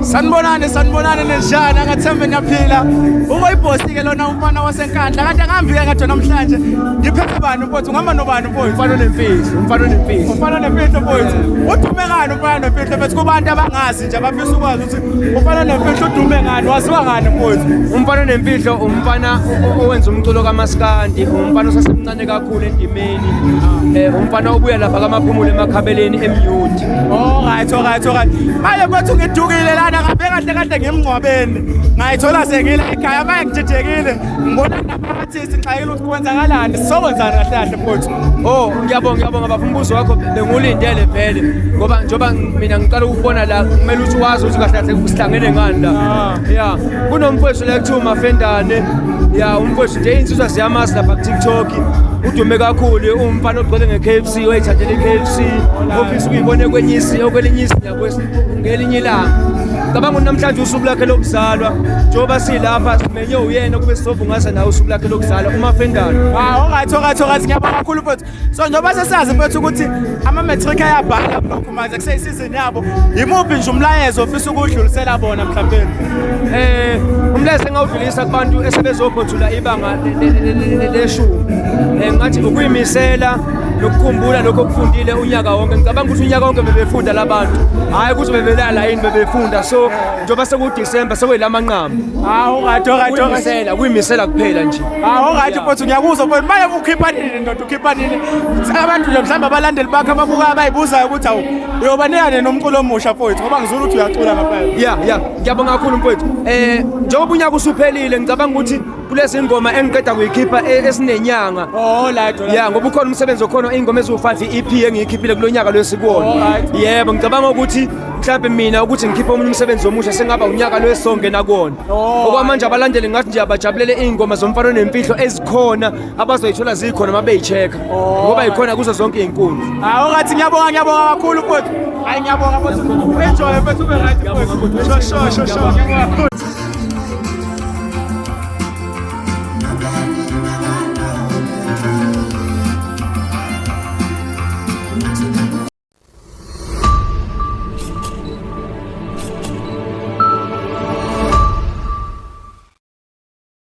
Sanibonani, sanibonani, ninjani? Angathembe niyaphila. Ukoyibhosi ke lona umfana waseNkandla. Kade angihambile kade namhlanje. Ngiphethe bani mfowethu? Ngihamba nobani mfowethu? Umfana onemfihlo, umfana onemfihlo. Umfana onemfihlo mfowethu. Udume ngani umfana onemfihlo mfowethu? Kubantu abangazi nje abafisa ukwazi ukuthi umfana onemfihlo udume ngani, waziwa ngani mfowethu? Umfana onemfihlo umfana owenza umculo kamaskandi, umfana osasemncane kakhulu endimeni. Umfana obuya lapha kaMaphumulo emakhabeleni eMyuti. Alright, alright, alright. Manje mfowethu ngidukile lana ngabe kahle kahle ngimngcwabeni. Ngayithola sengila ekhaya manje ngijijekile. Ngibona nama-artist ngixakile ukuthi kwenzakalani. Sizokwenzani kahle kahle mfowethu? Oh, ngiyabonga, ngiyabonga baba, umbuzo wakho bengiwulindele vele ngoba njengoba mina ngiqala ukubona la kumele ukuthi wazi ukuthi kahle kahle sihlangene ngani la. Yeah, kunomfowethu la kuthiwa uMafendane. Yeah, umfowethu nje insizwa ziyamazi lapha ku-TikTok. Udume kakhulu, umfana ogcwele nge-KFC, oyithathele i-KFC, ofisa ukuyibona kwenye isi, okwelinye izinga ngelinye ilanga. Cabanga ukuthi namhlanje usuku lakhe lokuzalwa, njengoba silapha simenye uyena kube sizobungaza nawe usuku lakhe lokuzalwa, uMafendane. Ah, alright, alright, alright. Ngiyabonga kakhulu mfowethu. So njengoba sesazi mfowethu ukuthi ama-matric ayabhala lokhu manje kuseyisizini yabo. Yimuphi nje umlayezo ofisa ukuwudlulisela bona mhlawumbe? Umlayezo engawudlulisa kubantu esebezophothula ibanga leshumi. Ngathi ukuyimisela nokukhumbula lokho okufundile unyaka wonke. Ngicabanga ukuthi unyaka wonke bebefunda labantu. Hhayi ukuthi bebelala yini, bebefunda. So njengoba sekuDisemba sekuyilamanqamu. Ah, alright, alright, alright. Ukuyimisela, ukuyimisela kuphela nje. Ah, alright mfowethu, ngiyakuzwa mfowethu. Manje ukhipha nini ndoda, ukhipha nini? Abantu nje mhlawumbe abalandeli bakho ababuka abayibuzayo ukuthi awu uyobanika nini umculo omusha mfowethu, ngoba ngizula ukuthi uyacula ngempela. Yeah, ngiyabonga kakhulu mfowethu. Njengoba unyaka usuphelile ngicabanga ukuthi kulezi ngoma engiqeda kuyikhipha esinenyanga. Oh, right, right. Yeah, ngoba ukhona umsebenzi okhona ingoma eziwu-5 i-EP engiyikhiphile kulo nyaka lwesikuwona. Alright. Yebo, ngicabanga ukuthi mhlawumbe mina ukuthi ngikhiphe omunye umsebenzi omusha sengaba unyaka lwesongena kuwona. Oh. Okwamanje abalandeli ngathi nje abajabulele iy'ngoma zomfana onemfihlo ezikhona abazoyithola zikhona uma beyi-check-a. Ngoba yikhona kuzo zonke iy'nkundla. Ah, alright, ngiyabonga, ngiyabonga kakhulu mfowethu. Hayi, ngiyabonga mfowethu. Enjoy mfowethu, ube right mfowethu. Sure, sure, sure, sure. Ngiyabonga kakhulu.